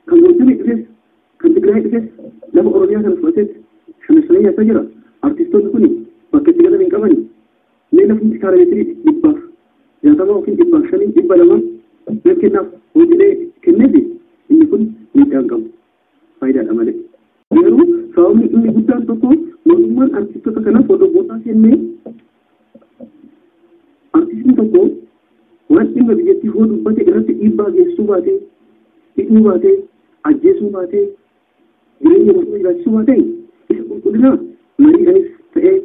Kan Goojjamii dhufes, kan Tigraay dhufes lafa Oromiyaa kana fudhatee shana shanee nyaataa jira. Artistoonni kun bakka itti galan hin qabani. Mee lafumti kaarameetirii 160 yookiin 105, 200 mee kennaaf hojiilee kenneefi, inni kun miidhaa hin qabu. Faayidaadha malee. Garuu sababni inni guddaan tokko mootummaan artistoota kanaaf odoo bootaa kennee, artistiin tokko waan dhimma biyyattii hoo dubbate irratti dhiibbaa geessisuu baatee, hidhuu baatee, ajjeesuu baatee, jireenya mootummaa jiraachisuu baatee, isa qulqullinaa mariidhaanis ta'ee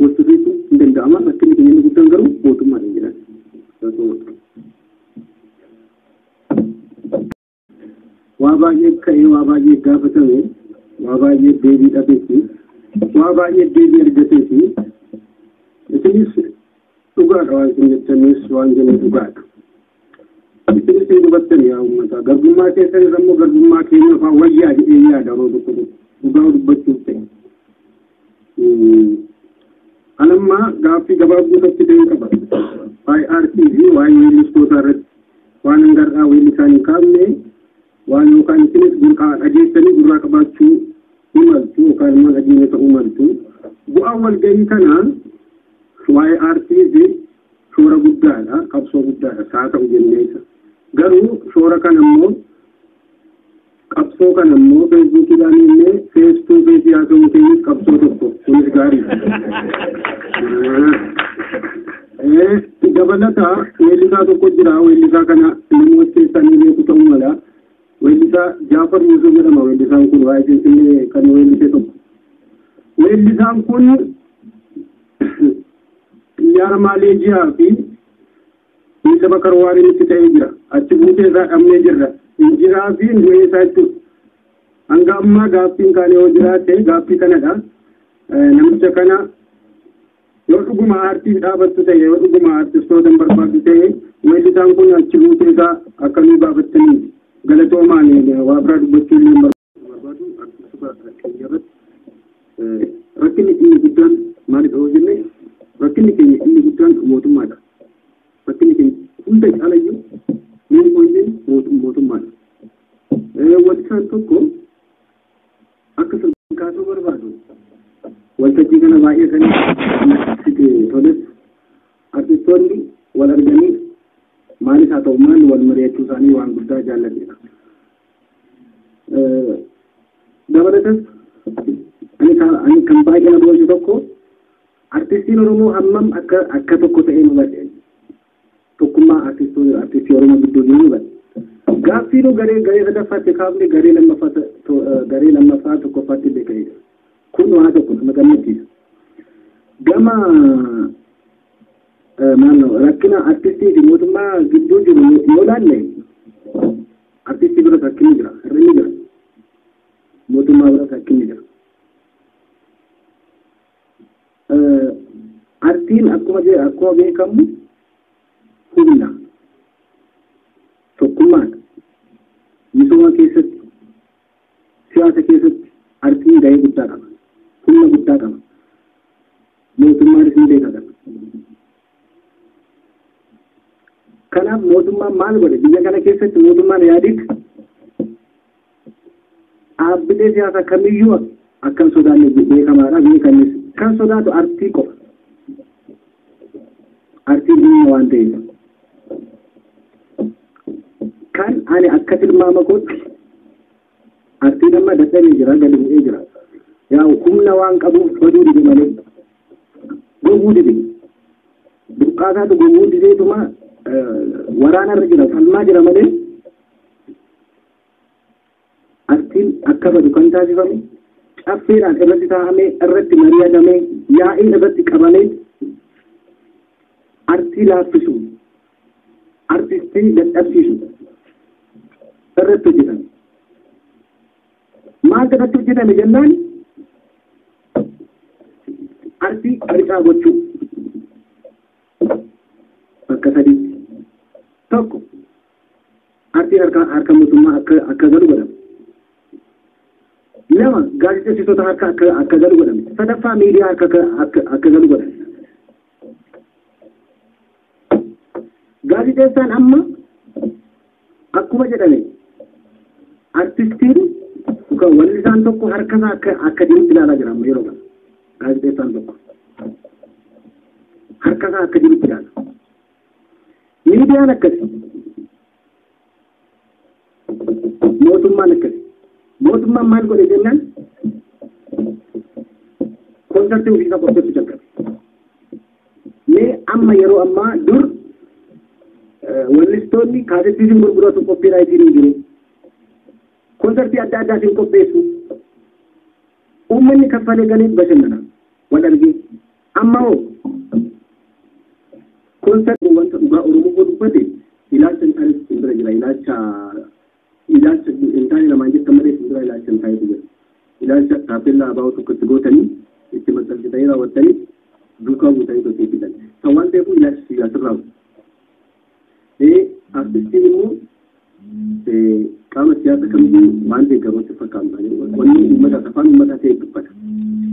wal sirreessuun hin danda'ama. Rakkinni keenya inni guddaan garuu mootummaadha jedhan. Waa baay'ee ka'ee, waa baay'ee gaafatame, waa baay'ee deebii dhabeetti, waa baay'ee deebii argateeti. Isinis dhugaadha waan isin jettanis, waan jennu dhugaadha. Isinis hin hubattan yaa uummata. Garbummaa keessan irra immoo garbummaa keenya afaan wayyaa jedhee yaada yeroo tokko tokko dhugaa dubbachuuf ta'e. Anammaa gaaffii gabaabduu tokko ta'e qaba. Waa'ee aartii fi waa'ee weellistoota irratti waan hangar'aa weellisaan hin kaafne waan yookaan isinis gurqaa dhageessanii gurraa qabaachuu ni maltu yookaan immoo dhageenya ta'uu maltu. Bu'aan walgahii kanaa waa'ee aartii fi shoora guddaadha, qabsoo guddaadha saa ta'u jenneessa. Garuu shoora kana immoo, qabsoo kana immoo feesbuukiidhaan illee face to face haasa'uun keenyas qabsoo tokko, kunis gaariidha. Dabalataa weellisaa tokko jira, weellisaa kana namoota keessanii beeku ta'uu mala. Weellisaa Jaafar Yusuf jedhama weellisaan kun, waa'ee Finfinnee kan weellise tokko. Weellisaan kun xiyyaara Maaleejiyaa fi miila bakar waariin itti ta'ee jira. Achi buutee isaa dhabnee jirra. Injiraa fi du'ee isaa jechuudha. Hanga ammaa gaaffiin kaane yoo jiraate gaaffii kanadha. Namicha kana yoo dhuguma aartiif dhaabattu ta'e, yoo dhuguma aartistoota hin barbaaddu ta'e, weellisaan kun achi buutee isaa akka nuu gaafattaniif galatoomaan, waa biraa dubbachuu illee hin barbaadu. Artistoota keenya irratti rakkinni inni guddaan maalidha yoo jenne, rakkinni keenya inni guddaan mootummaadha. Rakkinni keenya hunda caalayyuu main pointiin mootummaadha. Weellisaan tokko akka kaasuu barbaadu waltajjii kana baay'ee kan natti toles artistoonni wal arganii maalis haa ta'u maal wal mari'achuu isaanii waan guddaa jaalladheedha. Dabalatas ani kan baay'ee na boonsu tokko artistiin Oromoo hammam akka tokko ta'ee nu hubadhe. Tokkummaa artistii Oromoo gidduu jiru hubadhe. Gaaffii nu garee sadaffaatti kaafne garee lammaffaa tokkoffaatti beekanidha. Kun waan tokko nama gammachiisa. Gama maal rakkina artistii fi mootummaa gidduu jiru yoo ilaalle, artistii bira rakkinni jira, hir'inni jira. Mootummaa bira rakkinni jira. Artiin akkuma beekamu humna tokkummaadha. Misooma keessatti, siyaasa keessatti artiin gahee guddaa qaba. Humna guddaa qaba. Mootummaanis ni beeka kana. Kanaaf mootummaan maal godhe? Biyya kana keessatti mootummaan yaadiif dhaabbilee siyaasaa kamiyyuu akka hin sodaanne beekamaadha. Beekanis kan sodaatu artii qofa. Artiin humna waan ta'eef. Kan ani akka tilmaama kootti artiin amma dadhabee jira, gadi bu'ee jira. Yaa humna waan qabuuf baduu dide malee goguu dide. Burqaasaatu goguu dideetuma waraanarra jira, falmaa jira malee artiin akka badu kan taasifame caffeedhaan irratti taa'amee, irratti mari'atamee, yaa'iin irratti qabamee, artii laaffisu, artistii dadhabsiisu irratti hojjetame. Maal irratti hojjetame jennaan, artii qarqaa gochuu bakka sadiitti. Tokko, artiin harka mootummaa akka galu godhame. Lama, gaazexeessitoota harka akka galu godhame. Sadaffaa, miidiyaa harka akka galu godhame. Gaazexeessaan amma akkuma jedhame Artistiin yookaan wallisaan tokko harka isaa akka jirutti ilaalaa jira amma yeroo kana. Gaazexeessaan tokko harka isaa akka jirutti ilaala. Miidiyaan akkasi. Mootummaan akkasi. Mootummaan maal godhe jennaan koonsartii ofiisaa qopheessuu jalqabe. Mee amma yeroo ammaa dur wallistoonni kaasettiitiin gurguratu qophii hin jiru. Koonsartii adda addaatiin qopheessu. Uummanni kaffalee galee bashannana. Wal argee. Amma hoo koonsartii wanta dhugaa Oromoo dubbate ilaalcha hin taane isin bira jira. Ilaalcha hin taane lamaan jettan malee isin bira ilaalcha hin taanetu jira. Ilaalcha taappellaa abaa'oo tokko itti gootanii itti maxxansitanii raawwattanii duukaa buutanii tokko fidan. Kan waan ta'eef ilaalcha siyaasarraa. Artistiin immoo qaama siyaasa kamiyyuu waan deeggaruutti fakkaatu. Wanni uummata afaan uummataa ta'e dubbata.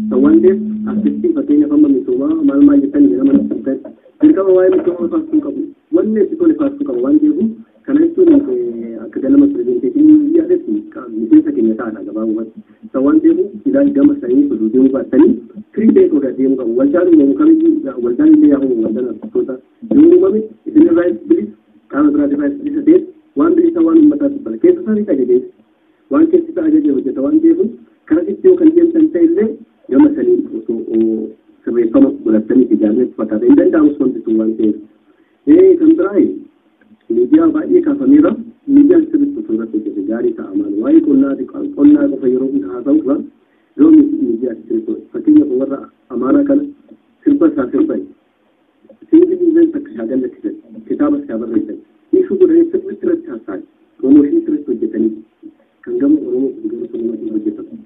Kan waan ta'eef artistiin fakkeenyaaf amma misoomaa maal maal jettan jedhama natti fakkaata. Dirqama waa'ee misoomaa faarsuu qabu. Wanni itti tole faarsuu qabu waan ta'eef kana jechuun akka ganama pirezenteeshinii yaadetti miseensa keenya ta'adha gabaabumatti. Kan waan ta'eef ilaali gama sanii osoo deemuu baattanii firii ta'e tokko deemuu qabu. Waldaan uumamu kamiyyuu waldaan illee yaa uumamu waldaan artistoota yoo uumame isin irraa bilis qaama biraati irraa bilisa ta'e waan bilisa waan uummataa dubbata. Keessa isaanii ajajee waan keessi isaa ajajee hojjeta waan ta'eef karaa itti yoo kan deemtan ta'e illee gama sanii osoo sirreeffama godhatanii ijaarree fakkaata. Hin danda'amus wanti sun waan ta'eef. Kan biraa miidiyaa baay'ee kaafameera. Miidiyaan sirriitti osoo irratti hojjete gaarii ta'a maal waa'ee qonnaa qofa yeroo hunda haasa'u irraa yoo miidiyaa sirriitti fakkeenyaaf warra Amaaraa kana sirba isaa sirban singilii takka shaakallattisan kitaaba isaa barreessan ishuu godhanii sirriitti irratti haasa'an promooshii sirriitti hojjetanii kan gama Oromoo kun gama Oromootiin hojjetamu.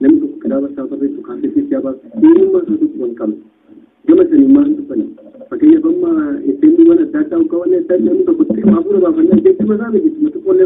Namni tokko kitaaba isaa barreessu kaasetii isaa baasu eenyummaa isaa tokko wal qaba. Gama sanii maal dubbanna fakkeenyaaf amma FM-wwan adda addaa hoggaawwan adda addaa namni tokko xiqqoo hafuura baafannaa jechuma isaa jechuudha xiqqoollee.